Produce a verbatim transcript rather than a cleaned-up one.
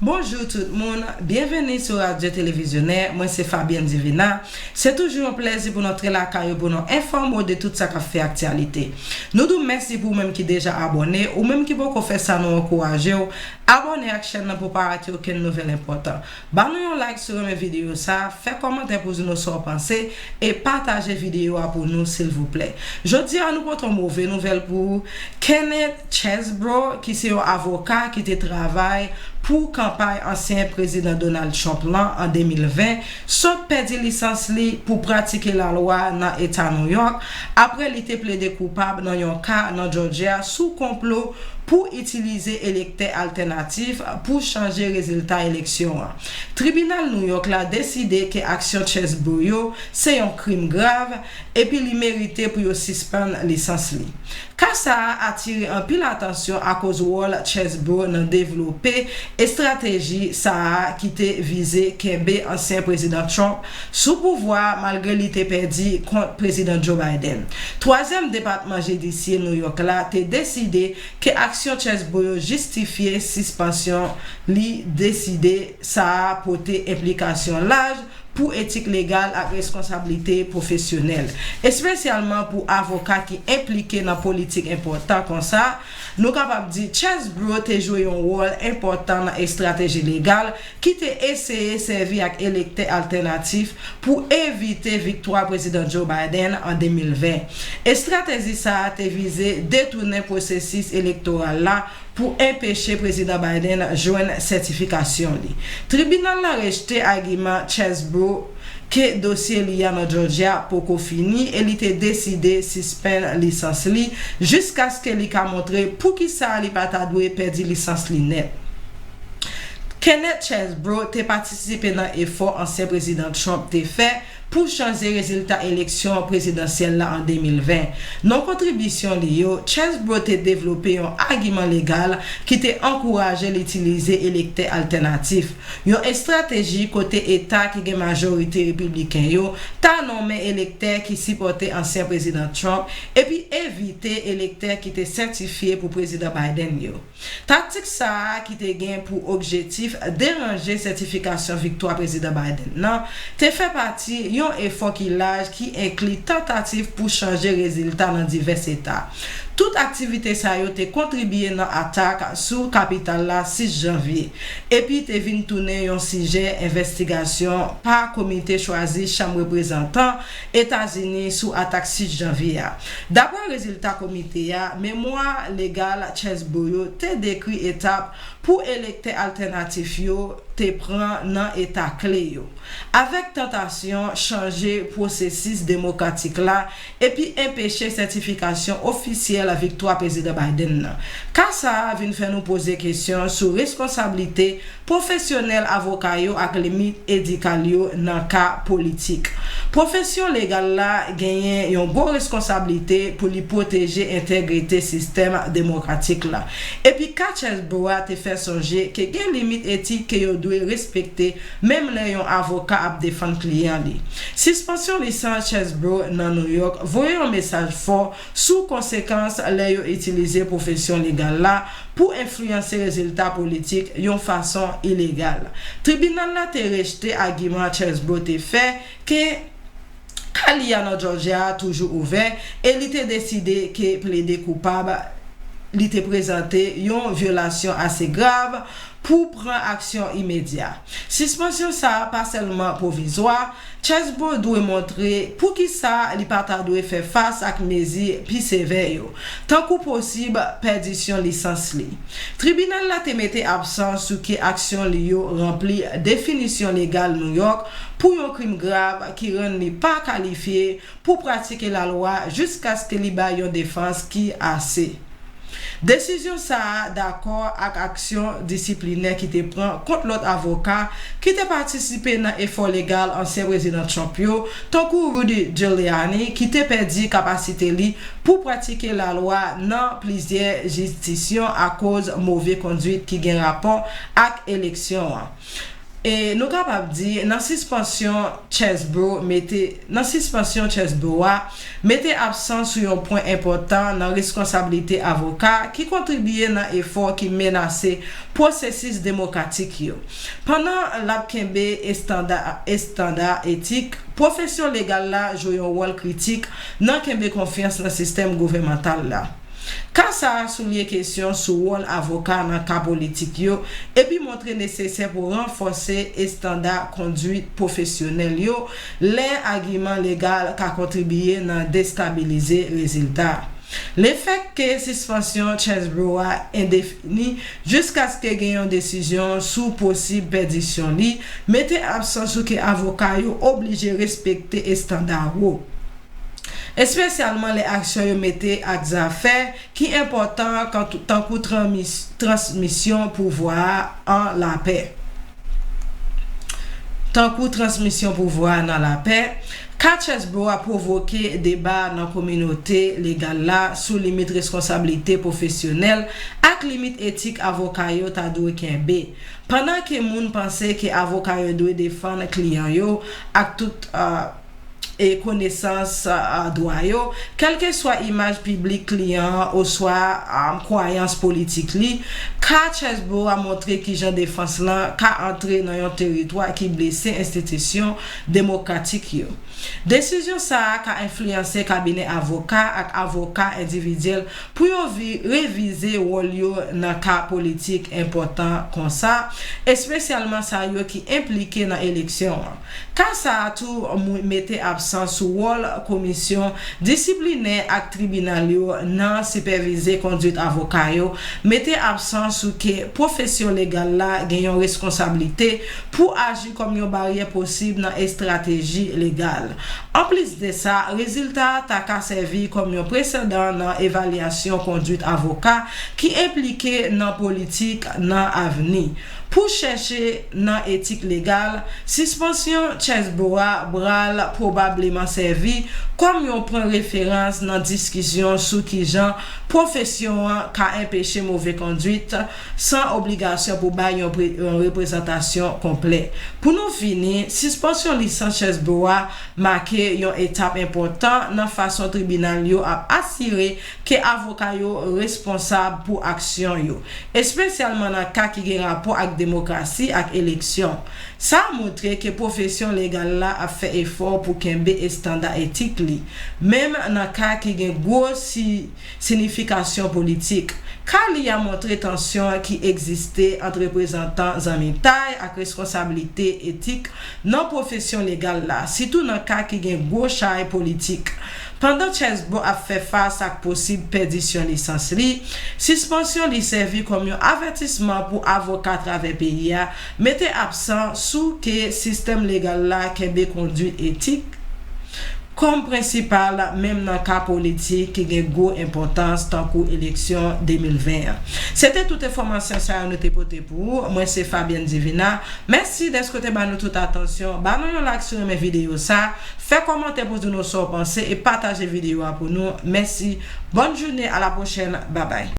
Bonjou tout moun, byenveni sou Radyo Televizyonè, mwen se Fabienne Divina. Se toujou yon plèzi pou n antre lakay ou pou n enfòme w de tout sa k ap fè aktyalite. Nou di w mèsi pou ou menm ki deja abòne, ou menm ki poko fè sa nou ankouraje w, abòne ak chèn nan pou w pa rate okenn nouvèl enpòtan. Ban nou yon like si w renmen videyo sa, fè kòmantè pou di nou sa w panse, e pataje videyo a pou nou silvouplè. Jodi a nou pote yon move nouvèl pou ou. Kenneth Chesebro, ki se yon avoka ki te travay pou kanpay ansyen prezidan Donald Trump lan an de mil ven, sot pèdi lisans li pou pratike lalwa nan eta New York, apre li te plede koupab nan yon ka nan Georgia sou konplo pou itilize elektè altènatif pou chanje rezilta eleksyon an. Tribinal New York la deside ke aksyon Chesebro yo se yon krim grav, epi li merite pou yo sispann lisans li. Ka sa a atire anpil atansyon akoz wòl Chesebro nan devlope estrateji sa a ki te vize kenbe ansyen prezidan Trump sou pouvwa a malgre li te pèdi kont prezidan Joe Biden. Twazyèm depatman jidisye New York la te deside ke aksyon Chesebro yo jistifye sispansyon li. Deside sa a pote enplikasyon laj pou etik legal ak reskonsablite pwofesyonèl, espesyalman pou avoka ki enplike nan politik enpòtan konsa. Nou kapab di Chesebro te jwe yon wòl enpòtan nan estrateji legal ki te eseye sèvi ak elektè altènatif pou evite viktwa prezidan Joe Biden an de mil ven. Estrateji sa a te vize detounen pwosesis elektoral la pou enpeche prezidan Biden jwenn sètifikasyon li. Tribinal la rejte agiman Chesebro ke dosye li a nan Georgia poko fini e li te deside sispann lisans li jiskaske li ka montre poukisa li pa ta dwe pèdi lisans li nèt. Kenneth Chesebro te patisipe nan efò ansyen prezidan Trump te fè pou chanje rezilta eleksyon prezidansyèl la an de mil ven. Nan kontribisyon li yo, Chesebro te devlope yon agiman legal ki te ankouraje l itilize elektè altènatif, yon estrateji kote eta ki gen majorite repibliken yo ta nonmen elektè ki sipòte ansyen prezidan Trump epi evite elektè ki te sètifye pou prezidan Biden yo. Taktik sa a ki te gen pou objektif deranje sètifikasyon viktwa prezidan Biden nan te fè pati yon efò ki laj ki enkli tantativ pou chanje rezilta nan divès eta. Tout aktivite sa yo te kontribye nan atak sou kapital la sis janvye, epi te vin tounen yon sijè envestigasyon pa komite chwazi Chanm Reprezantan Etazini sou atak sis janvye a. Dapre rezilta komite a, memwa legal Chesebro yo te dekri etap pou elektè altènatif yo te pran nan eta kle yo, avèk tantasyon chanje pwosesis demokratik la epi enpeche sètifikasyon ofisyèl viktwa prezidan Biden nan. Ka sa a vin fè nou poze kesyon sou reskonsablite pwofesyonèl avoka yo ak limit edikal yo nan ka politik. Pwofesyon legal la genyen yon gwo reskonsablite pou li pwoteje entegrite sistèm demokratik la. Epi ka Chesebro a te fè sonje ke gen limit etik ke yo dwe respekte menm lè yon avoka ap defann kliyan li. Sispansyon lisans Chesebro nan New York voye yon mesaj fò sou konsekans lè yo itilize pwofesyon legal la pou enfliyanse rezilta politik yon fason ilegal. Tribinal la te rejte agiman Chesebro te fè ke ka li a nan Georgia a toujou ouvè e li te deside ke plede koupab li te prezante yon vyolasyon ase grav pou pran aksyon imedya. Sispansyon sa a pa sèlman pwovizwa, Chesebro dwe montre poukisa li pa ta dwe fè fas ak mezi pi sevè yo, tankou posib pèdisyon lisans li. Tribinal la te mete absan sou ke aksyon li yo ranpli definisyon legal New York pou yon krim grav ki rann li pa kalifye pou pratike lalwa jiskaske li bay yon defans ki ase. Desizyon sa a dakò ak aksyon disiplinè ki te pran kont lòt avoka ki te patisipe nan efò legal ansyen prezidan Trump yo, tankou Rudy Giuliani, ki te pèdi kapasite li pou pratike lalwa nan plizyè jirisdiksyon akoz move konduit ki gen rapò ak eleksyon an. E nou kapab di, nan sispansyon Chesebro mete, nan sispansyon Chesebro a, mete aksan sou yon pwen enpòtan nan reskonsablite avoka ki kontribye nan efò ki menase pwosesis demokratik yo. Pandan l ap kenbe estanda, estanda etik, pwofesyon legal la jwe yon wòl kritik nan kenbe konfyans nan sistèm gouvènmantal la. Ka sa a souliye kesyon sou wòl avoka nan ka politik yo, epi montre nesesè pou ranfòse estanda konduit pwofesyonèl yo lè agiman legal ka kontribiye nan destabilize rezilta. Lefètke sispansyon Chesebro a endefini jiskaske gen yon desizyon sou posib pèdisyon li, mete aksan sou ke avoka yo oblije respekte estanda wo, espesyalman lè aksyon yo mete ak zafè ki enpòtan, tankou transmisyon pouvwa a an lapè. Tankou transmisyon pouvwa a nan lapè, ka Chesebro a pwovoke deba nan kominote legal la sou limit reskonsablite pwofesyonèl ak limit etik avoka yo ta dwe kenbe. Pandan ke moun panse ke avoka yo dwe defann kliyan yo ak tout, uh, e konesans, a, dwa yo, kèlkeswa imaj piblik kliyan an oswa, a, kwayans politik li, ka Chesebro a montre kijan defans lan ka antre nan yon teritwa ki blese enstitisyon demokratik yo. Desizyon sa a ka enfliyanse kabinè avoka ak avoka endividyèl pou yo revize wòl yo nan ka politik enpòtan konsa, espesyalman sa yo ki enplike nan eleksyon an. Ka sa a tou mete aksan sou wòl komisyon disiplinè ak tribinal yo nan sipèvize konduit avoka yo, mete aksan sou ke pwofesyon legal la gen yon reskonsablite pou aji kòm yon baryè posib nan estrateji legal. Anplis de sa, rezilta a ta ka sèvi kòm yon presedan nan evalyasyon konduit avoka ki enplike nan politik nan avni. Pou chèche nan etik legal, sispansyon Chesebro a pral pwobableman sèvi kòm yon pwen referans nan diskisyon sou kijan pwofesyon an ka anpeche move konduit san obligasyon pou bay yon, yon reprezantasyon konplè. Pou nou fini, sispansyon lisans Chesebro a make yon etap enpòtan nan fason tribinal yo ap asire ke avoka yo responsab pou aksyon yo, espesyalman nan ka ki gen rapò ak demokrasi ak eleksyon. Sa montre ke pwofesyon legal la ap fè efò pou kenbe estanda etik li, menm nan ka ki gen gwo si, siyifikasyon politik. Ka li a montre tansyon ki egziste ant reprezantan zanmitay ak reskonsablite etik nan pwofesyon legal la, sitou nan ka ki gen gwo chay politik. Pandan Chesebro ap fè fas ak posib pèdisyon lisans li, sispansyon li sèvi kòm yon avètisman pou avoka atravè peyi a, mete aksan sou ke sistèm legal la kenbe konduit etik kòm prensipal, menm nan ka politik ki gen gwo enpòtans tankou eleksyon de mil ven an. Se te tout enfòmasyon sa yo nou te pote pou ou. Mwen se Fabienne Divina. Mèsi dèske w te ba nou tout atansyon. Ba nou yon like si w renmen videyo sa. Fè kòmantè pou di nou sa w panse e pataje videyo a pou nou. Mèsi. Bòn jounen, a la pwochèn. Babay.